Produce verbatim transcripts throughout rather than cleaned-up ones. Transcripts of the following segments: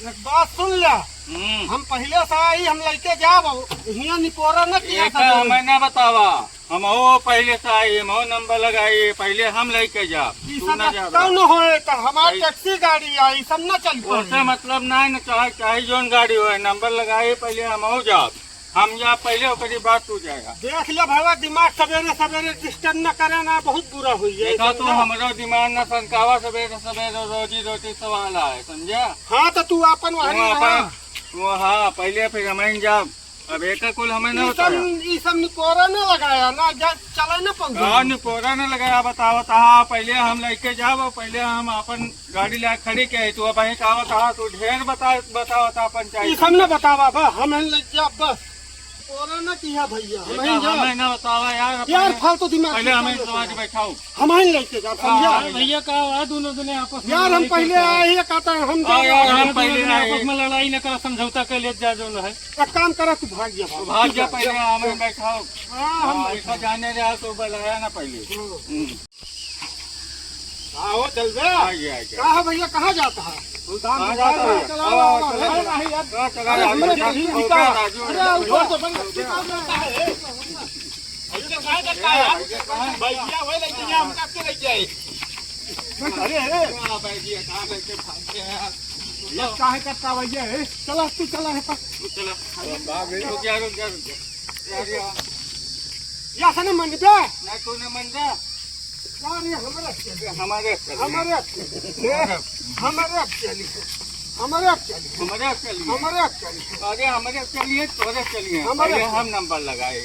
एक बात सुन ल्या। हम्म। हम पहिले से आई, हम लइके जाब। हियाँ निपोरा न किया एका था। हमें ना बतावा, हम हो पहिले से आई, हम हो नंबर लगाई, पहिले हम लइके जाब। ई तू सब ना जाब। कौन होए तो हमार भाई। टैक्सी गाड़ी आई, ई सब ना चल पाई। ओसे मतलब ना है ना, चाहे, चाहे जौन गाड़ी होए, नंबर लगाई, पहिले हम हो जाब। हम जाब पहिले, ओकरी बाद तू जाएगा। देख ले भैया, दिमाग सवेरे सवेरे डिस्टर्ब न करे ना, बहुत बुरा होई जाए, देखा तू समझा? हमरो दिमाग ना सनकावा, सवेरे सवेरे रोजी रोटी सवाल आए, समझा? हाँ, तो तू आपन वही वो रहा। अपन, वो हाँ, पहिले फिर हमें जाब। अब एका कुल हमें ना ई सब, बताया। ई सब निपोरा न लगाया ना, जा चला न पाऊंगा। हाँ, निपोरा न लगाया, बताओ तो हाँ, पहिले हम लइके जाब, पहिले हम अपन गाड़ी ला खड़ी के है, तू अब वहीं का बता, तू ढेर बता, बताओ था पंचायत। ई सब न बतावा बा, हम ही ले जा बस। निपोरा न किया भैया, हम बेटा, ही जा। हमें ना बतावा यार, यार, अपने फालतू दिमाग पहिले खराब हमें मत समाज कर। बैठाओ। हम ही लेके जा, समझा? हाँ, भैया का हुआ, दोनों जने आपस में यार, हम लड़ाई पहिले करते हैं। आए, ये कहता है, हम हाँ, जा यार, रहे हम हैं। पहिले दोनों जने आए। आपस में लड़ाई न करा, समझौता कर ले जा, जो न है। एक काम करा, तू भाग जा, तू भाग जा, जा, पहिले जा, हमें जा। बैठाओ। हाँ, हम हाँ, बैठा। ऐसा जाने रहा तो बुलाया ना पहिले। हाँ। हम्म। हाँ, हो, चल बे। आ गया, आ गया। कहाँ है भैया, कहाँ जाता है? सुल्तान कहाँ बाजार जाता है? चला, हाँ, चला, चला। अरे, नहीं यार। हाँ, चला, अरे, राजू, हमरे राजू, कहीं राजू, निकाल। राजू, अरे, राजू, उधर तो बंद राजू। निकाल देता है। अरे, तो कहाँ करता है यार? भैया, वही लेके गया, हम कब के लेके आए? अरे, अरे। हाँ, भैया, कहाँ लेके भाग गए यार? ये काहे करता भैया, ए? चला, तू चला है पर। चला। रुक जा, रुक जा, रुक जा। यार, यार। या से न मन बे। ना, तू न मन जा। यार, ये हमारे चलिए। हमारे चलिए। हमारे चलिए। हमारे चलिए। हमारे चलिए। हमारे चलिए। हमारे चलिए। अरे, हमारे चलिए, तोरे चलिए। हमारे पहिले हम चलिए। नंबर लगाए।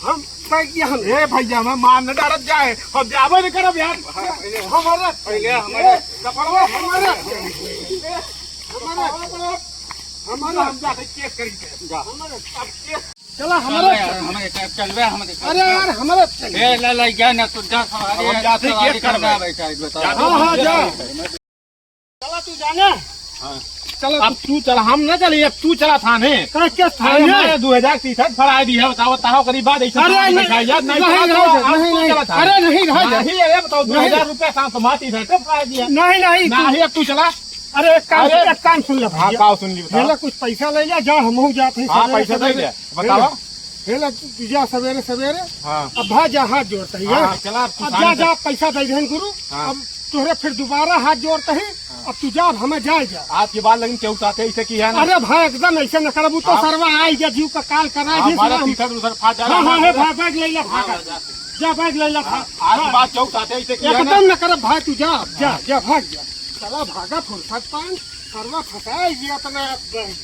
हम, भाई, ये हम ए भैया, मैं मान न डरत जाए। हम जाबे न करब यार। हाँ, पहिले हमारे पहिले चलिए। हमारे ए, कपड़वा हमारे चलिए। हमारे, हमारे हम जाके केस करेंगे। जा। हमारे अब केस चला, चल हमारे यार, चल। हमारे चल, चल बे, हमारे चल। अरे यार, हमारे चल। ए, ला, ला, जा ना, तू जा, सवारी अब हम है, जाते सवारी केस करना करना। बैठा है, बता। जाते हाँ, हाँ, हम जा। जाते। चला, तू जाने। हाँ। चला, अब तू चला, हम ना चले, अब तू चला थाने। कहाँ केस अरे, थाने? हमारे दो हजार तीस फड़ा दी है, बताओ, ताओ करीब बात ऐसे अरे, सवारी नहीं, बैठा है, यार, नहीं, नहीं, तो नहीं, आज नहीं, तू नहीं। चला थाने। अरे, नहीं, रह जा। नहीं, अरे, बताओ, दो हजार रुपया सांत माती से फड़ा दिया। नहीं, नहीं, तू नहीं, अब तू चला। अरे, एक काम, अरे, एक काम सुन ले हाँ, भैया। का सुन ली, बताओ। ले ला, कुछ पैसा ले जा, जा, हमहू जात हई हाँ, सवेरे पैसा दे सवेरे। दे, बताओ। ले ला, ले ला, तू जा सवेरे सवेरे। हाँ। अब भा जा, हाथ जोड़त हई, हाँ, हाँ। चला, अब तू जा, शांत जा, हो। पैसा दे देहन गुरु। हाँ। अब तोहरे फिर दोबारा हाथ जोड़त हई, हाँ। अब तू जा, अब हमें जाए जा। आज के बाद लेकिन केहू साथे ऐसे की है ना। अरे भाई, एकदम ऐसे न करबू तो हाँ। सरवा आई जा, जीव का काल करा हाँ, दी हमारा सरवा। तीसरा दूसरा फाट जा हाँ, रहा हाँ, है। हे भाई, बैग ले ला, हाँ, भाग। जा। जा, बैग ले ला, हाँ, भाग। आज के हाँ। बाद केहू साथे ऐसे की है ना। एकदम न करब भाई, तू जा, जा, हाँ। जा, भाग जा। चला भागा फुर्सत पान, सरवा फंसाए ये अपने आप में।